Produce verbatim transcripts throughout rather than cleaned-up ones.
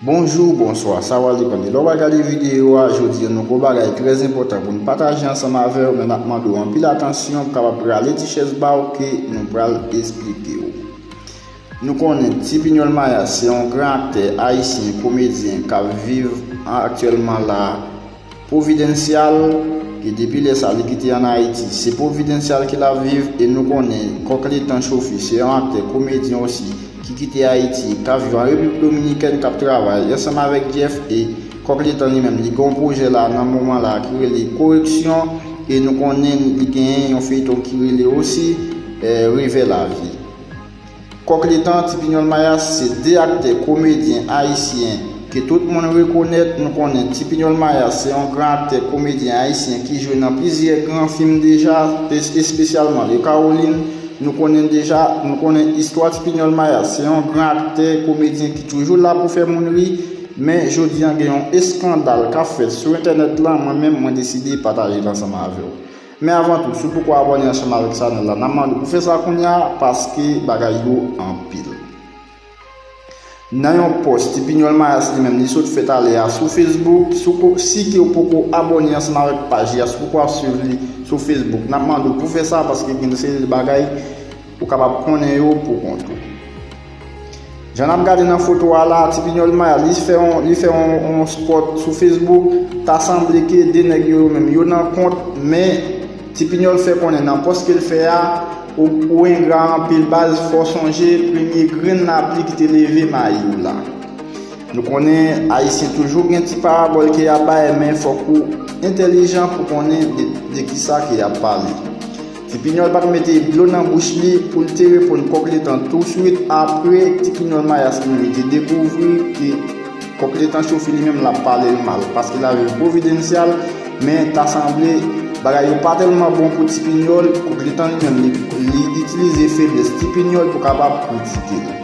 Bonjou, bonswa, sa va depann de lè w va gade videyo a. Jodi a, nou gen yon bagay trè enpòtan pou n pataje ansanm avè w, men n ap mande w anpil atansyon pou kapab rale ti chèz ba w ke nou pral esplike w. Nou konnen Tipinyòl Mayas se yon gran aktè ayisyen, komedyen k ap viv aktyèlman la a. Providencial, ke depi lè sa li kite ann Ayiti, se Providencial ke l ap viv, e nou konnen Kòk Letan Chofi se yon aktè komedyen osi ki kite Ayiti, k ap viv an Repiblik Dominikèn, k ap travay ansanm avèk Jeff, e Kòk Letan li menm, li gen yon pwojè la nan moman la ki rele Koreksyon, e nou konnen li genyen yon feyton ki rele osi, eh, Revè Lavi. Kòk Letan, Tipinyòl Mayas se de aktè komedyen ayisyen ke tout moun rekonèt. Nou konnen Tipinyòl Mayas se yon gran aktè komedyen ayisyen ki jwe nan plizyè gran fim deja, es-, espesyalman Le Caroline. Nou konnen deja, nou konnen istwa Tipinyòl Mayas se yon gran aktè komedyen ki toujou la pou fè moun ri, men jodi a gen yon eskandal k ap fèt sou entènèt lan, mwen menm mwen deside pataje l ansanm avè w. Men avan tou, si w poko abòne ansanm avèk chanèl la, n ap mande w pou fè sa kounye a, paske bagay yo anpil. Nan yon pòs Tipinyòl Mayas li menm li sot fè talè a sou Facebook, si w ko-, si ke w poko abòne ansanm avèk paj li a, si w poko ap swiv li sou Facebook, n ap mande w pou fè sa, paske gen yon seri de bagay ou kapab konnen yo pou kont ou. Jan n ap gade nan foto a la, Tipinyòl Mayas, li fè yon, li fè yon, yon spot sou Facebook, ta sanble ke de nèg yo, yo menm, yo nan kont, men Tipinyòl fè konnen nan pòs ke l fè a, ou, ou engra anpil baz, fò w sonje premye grenn lapli ki te leve mayi w la. Nou konnen Ayisyen toujou gen ti parabòl ke y ap bay, men fòk ou entèlijan pou konnen de, de kisa ke y ap pale. Tipinyòl pa t mete dlo nan bouch li pou l te reponn Kòk Letan touswit apre Tipinyòl Mayas li menm li te dekouvri ke Kòk Letan Chofi li menm l ap pale l mal, paske l ap viv Providencial, men ta sanble bagay yo pa tèlman bon pou Tipinyòl, Kòk Letan li menm li, li itilize feblès Tipinyòl pou kapab kritike l.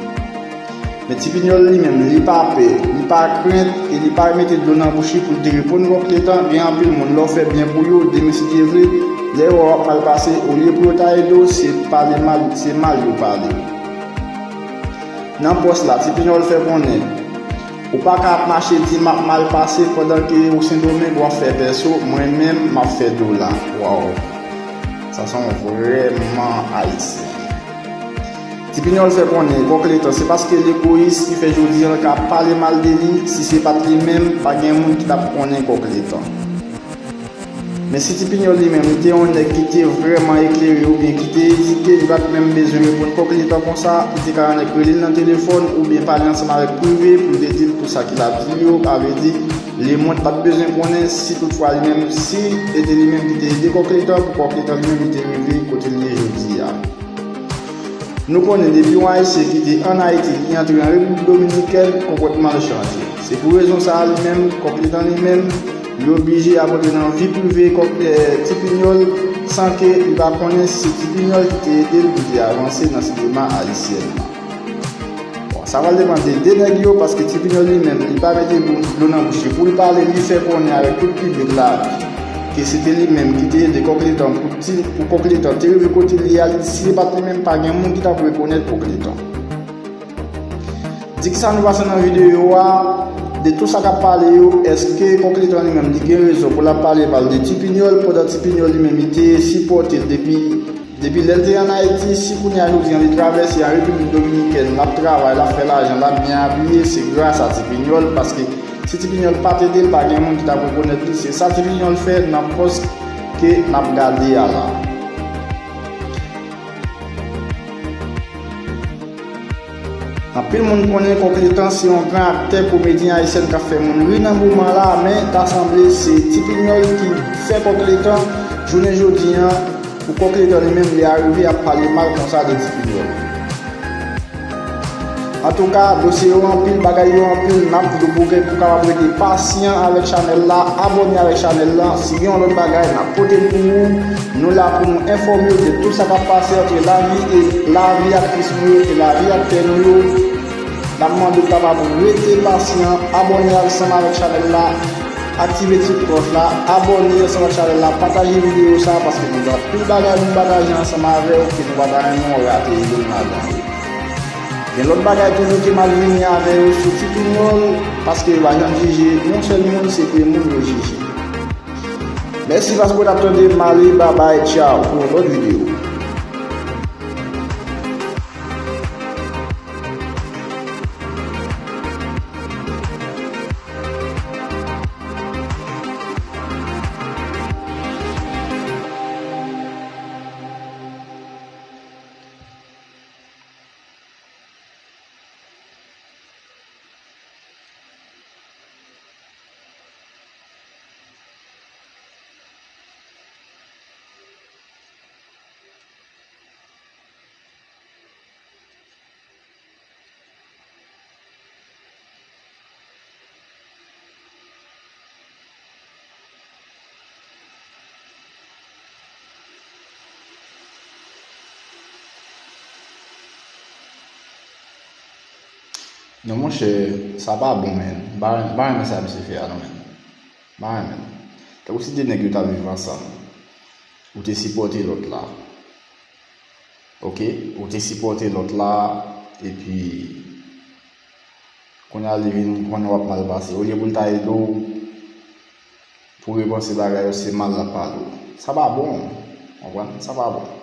Men Tipinyòl li menm, li pa pè, li pa krent, e li pa mete dlo nan bouch li pou l te reponn Kòk Letan. Gen anpil moun, lè w fè byen pou yo, demen si Dye vle, lè yo wè w ap mal pase, olye pou yo ta ede w, se pale mal, se mal yo pale. Nan pòs la, Tipinyòl fè konnen, ou pa ka ap mache di m ap mal pase pandan ke ou Sendomeng w ap fè pèso, mwen menm m ap fè dola. Waw! Sa se yon vrèman ayisyen. Tipinyòl fè konnen Kòk Letan se paske l egoyis ki fè jodi a l ka pale mal de li, si se pa t li menm, pa gen moun ki t ap konnen Kòk Letan. Men si Tipinyòl li menm, li te yon nèg ki te vrèman eklere oubyen ki te edike, li pa t menm bezwen reponn Kòk Letan konsa, li te ka annik rele l nan telefòn oubyen pale ansanm avèk prive pou l te di l pou sa ke l ap di yo, sa vle di, lemonn pa t bezwen konnen si toutfwa li menm, si e te li menm ki te ede Kòk Letan, pou Kòk Letan li menm li te rive kote l ye jodi a. Nou konnen depi yon Ayisyen kite ann Ayiti, li antre an Repiblik Dominikèn, konpòtman l chanje. Se pou rezon sa a li menm, Kòk Letan li menm, li oblije ap antre nan vi prive Kòk, eh, Tipinyòl, san ke li pa konnen si se Tipinyòl ki te ede l pou te avanse nan sinema ayisyèn nan. Bon, sa pral depann de de nèg yo, paske Tipinyòl li menm, li pa mete dlo nan bouch li pou l pale, li fè konnen avèk tout piblik la ke se te li menm ki te ede Kòk Letan pou ti, pou Kòk Letan te rive kote l ye a, li, si se pa t li menm, pa gen moun ki t ap rekonèt Kòk Letan. Di kisa nou pase nan videyo a, de tout sa k ap pale yo, èske Kòk Letan li menm, li gen rezon pou l ap pale mal de Tipinyòl, pandan Tipinyòl li menm, li te sipòte l depi Depi lè l te ann Ayiti, si kounye a jodi a li travèse an Repiblik Dominikèn, l ap travay, l ap fè lajan, l ap byen abiye, se gras a Tipinyòl, paske si Tipinyòl pa t ede l, pa gen moun ki t ap rekonèt li. Se sa Tipinyòl fè nan pòs ke n ap gade a la. Anpil moun konnen Kòk Letan se yon gran aktè, komedyen ayisyèn k ap fè moun ri nan moman la, men ta sanble se Tipinyòl ki fè Kòk Letan jounen jodi a, pou Kòk Letan li menm li arive ap pale mal konsa de Tipinyòl. Antouka, dosye yo anpil, bagay yo anpil, n ap di w pou gen, pou kapab rete pasyan avèk chanèl la, abòne avèk chanèl la. Si gen yon lòt bagay, n ap pote l pou ou. Nou la pou nou enfòme w de tout sa k ap pase ant lavi e lavi aktris nou yo e lavi aktè nou yo. N ap mande w kapab rete pasyan, abòne ansanm avèk chanèl la, aktive ti klòch la, abòne ansanm avèk chanèl la, pataje videyo sa, paske nou gen anpil bagay pou n pataje ansanm avè w ke nou pa ta renmen w rate youn ladan yo. Gen lòt bagay toujou ke m ap vini avè yo sou Ti Pimòl, paske yo pa janm jije yon sèl moun, se de moun yo jije. Mèsi paske w t ap tande m, ale, babay, tchaw, pou yon lòt videyo. Non, monchè, sa pa bon, menn. M pa, m pa renmen sa misye fè a, non, menn. M pa renmen. Tankou se de nèg yo t ap viv ansanm. Ou te sipòte lòt la. Oke? Ou te sipòte lòt la, epi kounye a li vin konnen w ap mal pase. Olye pou l ta ede w pou repanse bagay yo, se mal l ap pale w. Sa pa bon. Konprann? Sa pa bon.